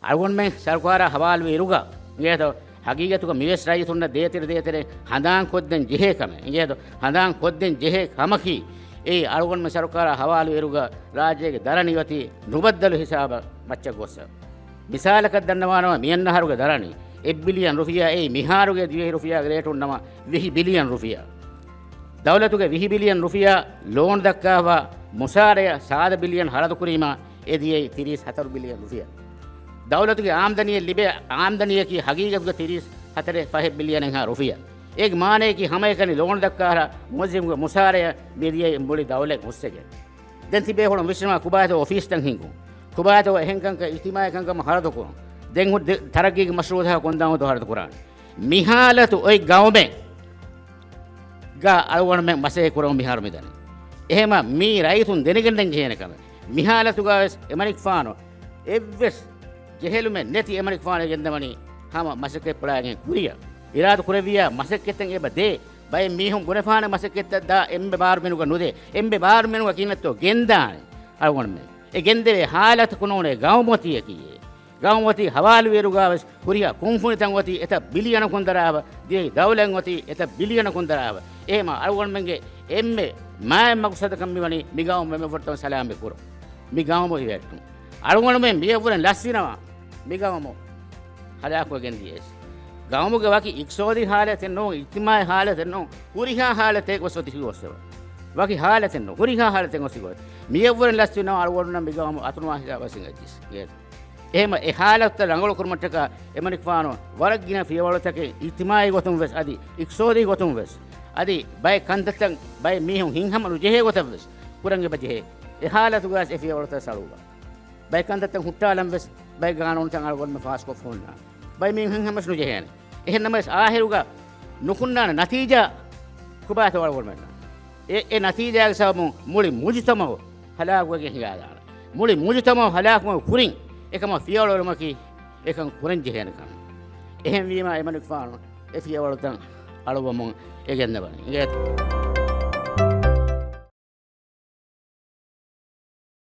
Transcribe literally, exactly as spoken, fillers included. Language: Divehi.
އަޅުގަނޑުމެން ސަރުކާރާ ހަވާލުވި އިރުގަ އިނގޭތޯ، ހަގީގަތުގަ މިވެސް ރައްޔިތުންނަށް ދޭތެރެ ދޭތެރެ ހަނދާން ކޮށްދޭން ޖެހޭ ކަމެއް. އިނގޭތޯ، ހަނދާން ކޮށްދޭން ޖެހޭ ކަމަކީ، އެއީ އަޅުގަނޑުމެން ސަރުކާރާ ހަވާލުވި އިރުގަ ރާއްޖޭގެ ދަރަނި އޮތީ ނުބައްދަލު ހިސާބަށް މައްޗަށް ގޮއްސަ. މިސާލަކަށް ދަންނަވާނަމަ، މިއަންނަ އަހަރުގެ ދަރަނި އެއް ބިލިއަން ރުފިޔާ، އެއީ މިހާރުގެ ދިވެހި ރުފިޔާގެ ރޭޓުން ނަމަ ވިހި ބިލިއަން ރުފިޔާ. ދައުލަތުގެ ވިހި ބިލިއަން ރުފިޔާ ލޯން ދައްކާފަ މުސާރަޔަށް ސާދަ ބިލިއަން ހަރަދު ކުރީމަ، އެ ދިޔައީ ތިރީސް ހަތަރު ބިލިއަން ރުފިޔާ. ދައުލަތުގެ އާމްދަނީއެއް ލިބޭ އާމްދަނީއަކީ ހަގީގަތުގަ ތިރީސް ހަތަރެއް ފަހެއް ބިލިއަނެއްހާ ރުފިޔާ. އޭގެ މާނަޔަކީ ހަމައެކަނި ލޯން ދައްކާ އަހަރަށް މުވައްޒަފުންގެ މުސާރަޔަށް މި ދިޔައީ މުޅި ދައުލަތް ހުސްއެގެން. ދެން ތިބޭ ހުޅުން ވިސްނުމާ ކުބާތޯ އޮފީސްތައް ހިންގުން. ކުބާތޯ އެހެން ކަންކަން އިޖްތިމާޢީ ކަންކަމަށް ހަރަދު ކުރުން. ދެން ހު-، ދެ-، ތަރައްގީގެ މަޝްރޫޢުތަކަށް ކޮންދާން ހަރަދު ކުރާނެ. މި ހާލަތު އޮތް ގައުމެއް ގަ އަޅުގަނޑުމެން މަސައްކަތް ކުރަމުން މިހާރު މިދަނީ. އެހެމަ މީ ރައްޔިތުން ދެނެގެން ދެން ޖެހޭނެ ކަމެއް. މި ހާލަތުގަވެސް އެމަނިކުފާނު އެއްވެސް ޖެހިލުމެއް ނެތި އެމަނިކުފާނު ގެންދަވަނީ ހަމަ މަސައްކަތް ޕުޅާގެން ކުރިއަށް. އިރާދަ ކުރެއްވިޔާ މަސައްކަތްތައް އެބަ ދޭ. ބައެއް މީހުން ބުނެފާނެ މަސައްކަތްތައް ދާ އެންމެ ބާރުމިނުގަ ނުދޭ. އެންމެ ބާރުމިނުގަ ކިހިނެއްތޯ ގެންދާނެ އަޅުގަނޑުމެން. އެ ގެންދެވޭ ހާލަތަކު ނޫނޭ ގައުމު އޮތީއަކީ. ގައުމު އޮތީ ހަވާލުވިއިރުގަވެސް ހުރިހާ ކުންފުނިތައް އޮތީ އެތައް ބިލިއަނަކުން ދަރާފަ، ދިވެހި ދައުލަތް އޮތީ އެތައް ބިލިއަނަކުން ދަރާފަ. އެހެމަ އަޅުގަނޑުމެންގެ އެންމެ މާތް މަގުސަދަކަށް މިވަނީ މި ގައުމު މެންބަރުތަކުން ސަލާމަތް ކުރުން. މި ގައުމު ހިފެހެއްޓުން. އަޅުގަނޑުމެން މިއަށްވުރެން ލަސްވިނަމަ، މި ގައުމު ހަލާކުވެގެން ދިޔައީ. ގައުމުގެ ވަކި އިޤްތިޞާދީ ހާލަތެއް ނޫން، އިޖްތިމާޢީ ހާލަތެއް ނޫން، ހުރިހާ ހާލަތެއް ގޮސް އޮތީ ގޮސް އެބަ. ވަކި ހާލަތެއް ނޫން، ހުރިހާ ހާލަތެއް ގޮސް ގޮސް. މިއަށްވުރެން ލަސްވިނަމަ އަޅުގަނޑުމެން މި ގައުމު އަތުނުވާ ހިސާބަށް އަތްޖިސް. އެހެމަ އެ ހާލަތުތައް ރަނގަޅު ކުރުމަށްޓަކާ އެމަނިކުފާނު ވަރަށް ގިނަ ފިޔަވަޅުތަކެއް އިޖްތިމާޢީ ގޮތުން ވެސް އަދި އިޤްތިޞާދީ ގޮތުން ވެސް އަދި ބައެއް ކަންތައްތައް ބައެއް މީހުން ހިތްހަމަ ނުޖެހޭ ގޮތަށް ވެސް ކުރަން އެބަ ޖެހޭ. އެ ހާލަތުގަވެސް އެ ފިޔަވަޅުތައް ސަޅުވާ. ބައެއް ކަންތައްތައް ހުއްޓާލަން ވެސް ބައެއް ގާނޫނުތައް އަޅުގަނޑުމެން ފާސްކޮށްފަ ހުންނާނެ. ބައެއް މީހުން ހިތްހަމަ ނުޖެހޭނެ. އެހެން ނަމަވެސް އާޚިރުގަ ނުކުންނާނެ ނަތީޖާ ކުބާތޯ އަޅުގަނޑުމެންނަށް. އެ، އެ ނަތީޖާގެ ސަބަބުން މުޅި މުޖުތަމަޢު ހަލާކުވެގެން ހިނގާދާނެ. މުޅި މުޖުތަމަޢު ހަލާކުވުމުގެ ކުރިން އެކަމަށް ފިޔަވަޅު އެޅުމަކީ އެކަން ކުރަން ޖެހޭނެ ކަމެއް. އެހެންވީމާ އެމަނިކުފާނު އެ ފިޔަވަޅުތައް އަޅުވަމުން އެ ގެންދަވަނީ. އިނގޭތޯ؟